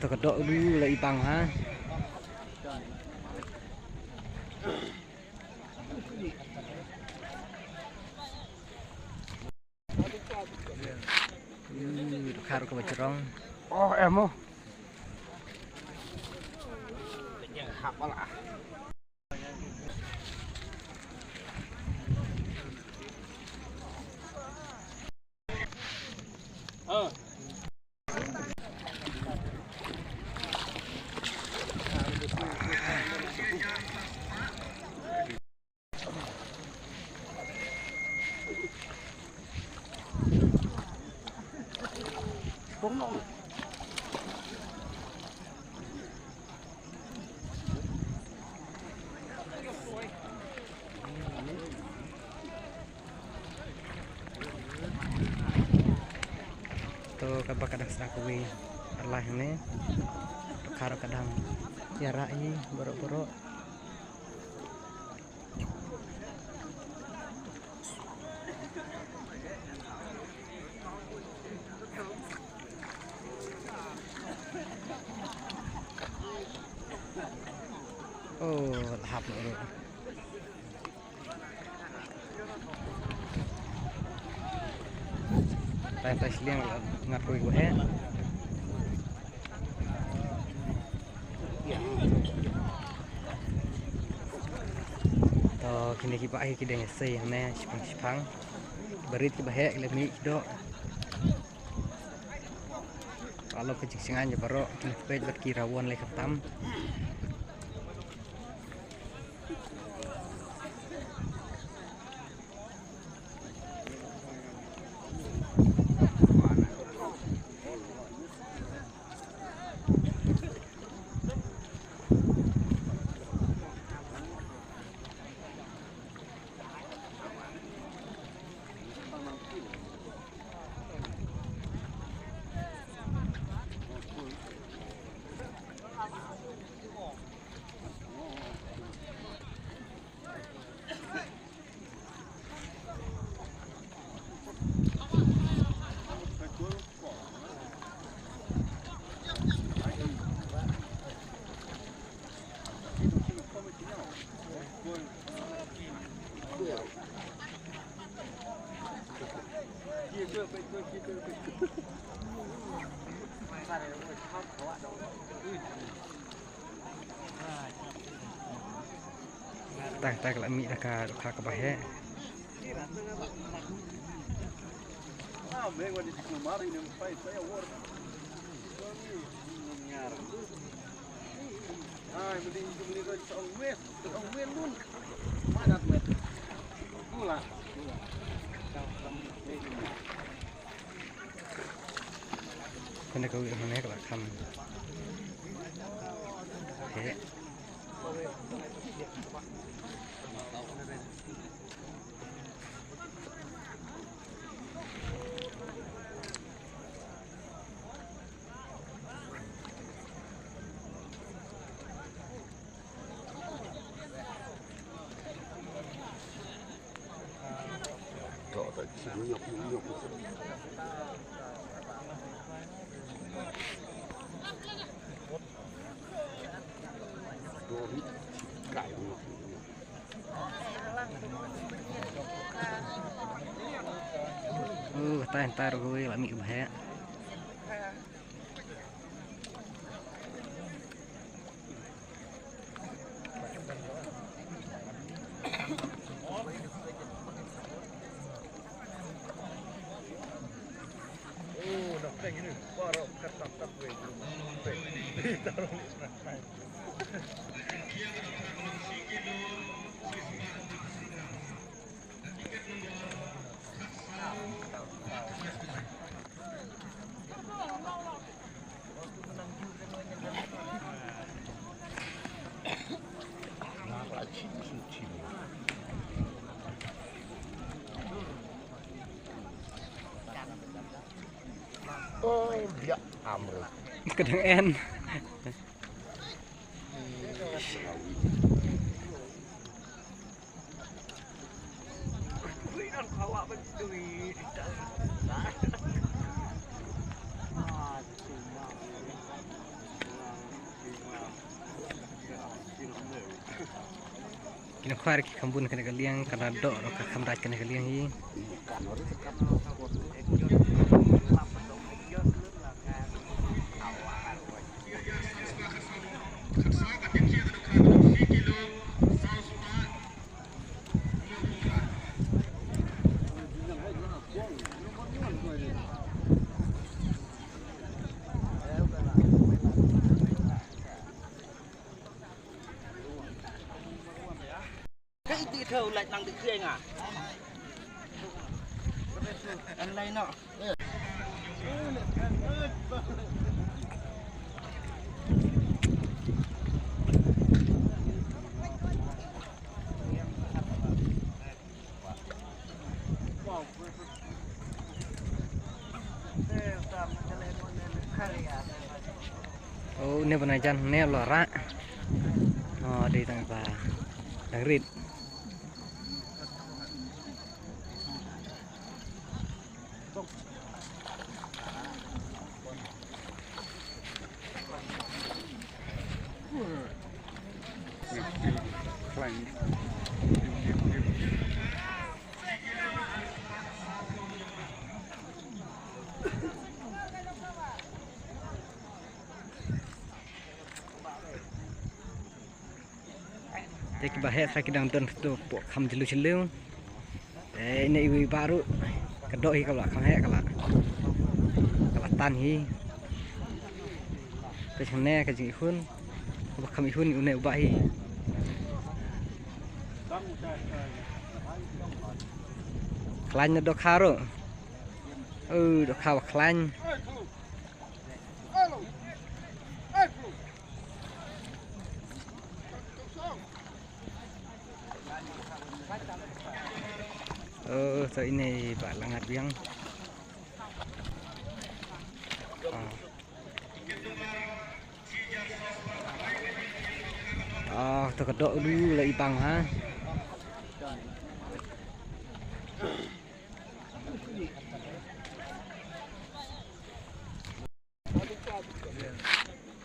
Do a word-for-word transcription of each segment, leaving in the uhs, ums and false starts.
Ka doh ulu la i bang ha. Yu, dohkha ruh kaba jrong. Oh, em oh. To kaba ka dang sdang kawei ar lai hangne. To ka ruh ka dang ïarah hi baroh baroh. Oh, la hap noh ruh. Tang tang shiliang ngat kawei kawei. To kine kiba ai ki dang ïasei hangne shipang shipang. Barit kiba heh ki la mih ki doh. Alo ka jingshngaiñ ïa baroh kine ki peit bad ki rawon lei kyrtam. Tang tang ka la mih da ka dohkha kaba heh. Kane ka wei hangne ka la kham heh. Uh, tai tai ruh kawei la mih ba heh. Ka dang en. Ki nongkhwai ki kham bun kane ka liang, ka la doh ruh ka kham dait kane ka liang hi. Oh, ne bana jan ne lo ra. Oh, di tang ba dang rit. Te kiba heh sa ki dang don hapoh kham jylliew jylliew. Te ine iwei i bah ruh ka doh hi, ka la kham heh, ka la, ka la tan hi. Te shane ka jingihun, kaba kham ihun une u bah hi. Khlaiñ na dohkha ruh. U dohkha ba khlaiñ. Oh, to ine i bah la ngat biang. Oh. Oh, to ka doh ulu la i bang ha.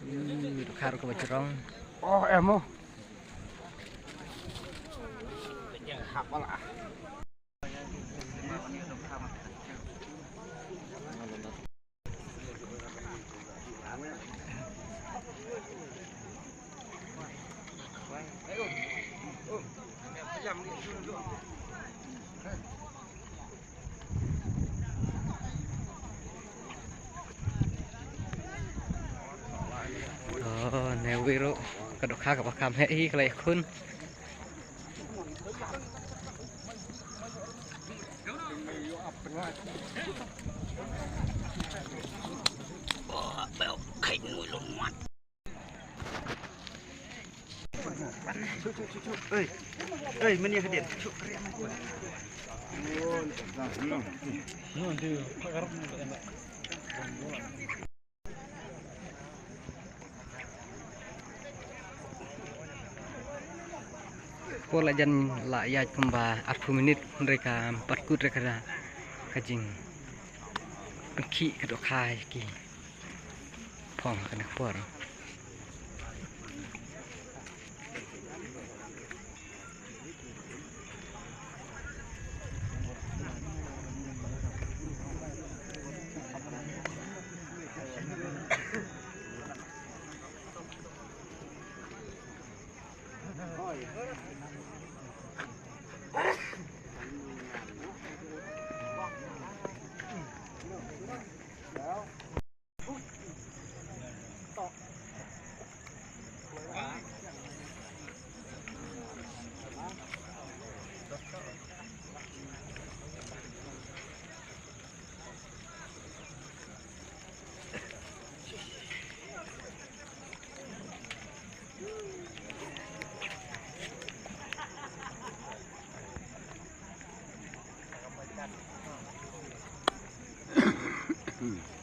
Hmm, dohkha ruh kaba jrong. Oh, em oh. Oh, ne wei ruh ka dohkha kaba kham heh hi ka la ïakhun. Por la jan la ïaid kumba arphew minit, hynrei ka pat kut re ka, ka jingpynkhih ka dohkha ki phong ha kane ka por. Hmm.